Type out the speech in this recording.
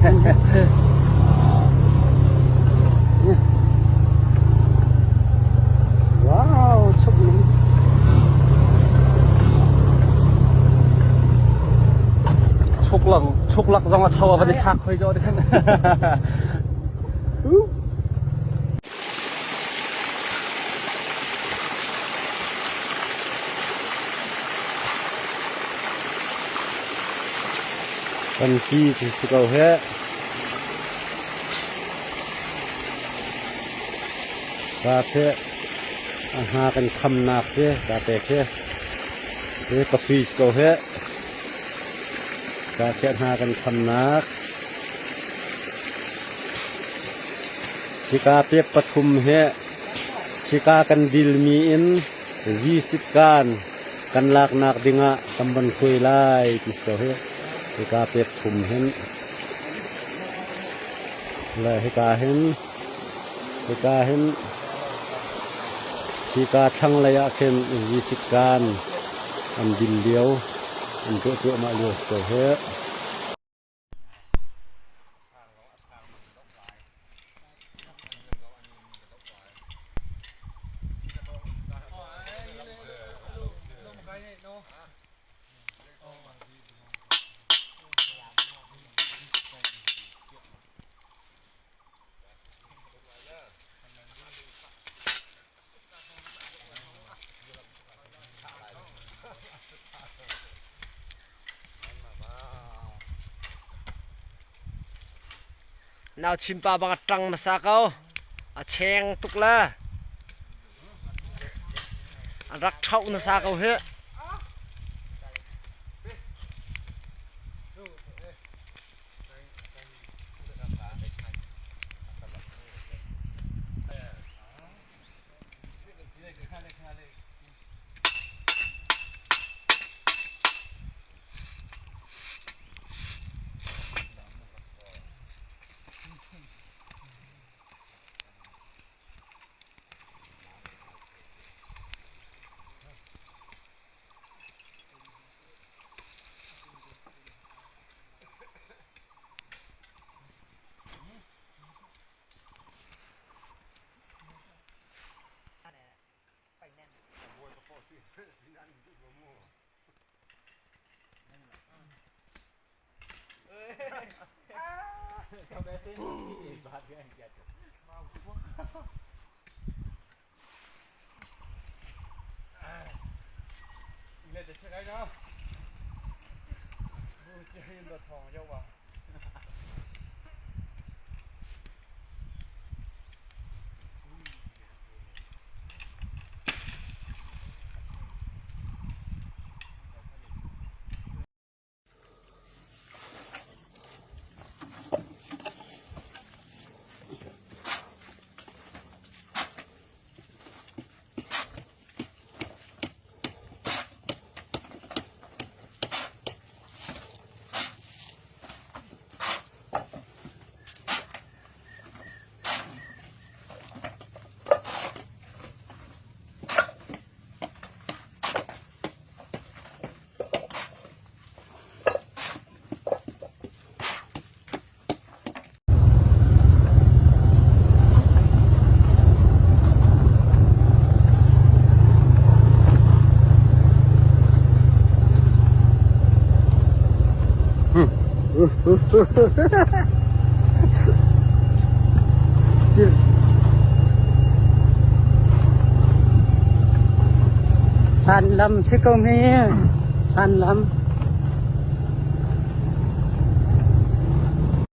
Wow, chuk ning. Chuk lang chuk lak zong a cho a van i thlak hoi jo te khan. Kan ki cu si ko heh. Ka khi a hna kan khamnak si ka te khi. Hi coffee si ko heh. Ka khi a hna kan khamnak. Hika pek pathum hi hika kan dilmi in zisitkan kan laknak dingah kan van hruai lai ti si ko hi. Hika pek thum hin le hika hin hika hin hika thlanglei ah khin zisitkan an dil lio an tuah cuahmah lio si ko hi. Nau chinpa bang a ṭang hmasa ko. A cheng tuk le. An rak ṭhoh hmasa ko hih. Hlan lam si ko mi. Hlan lam.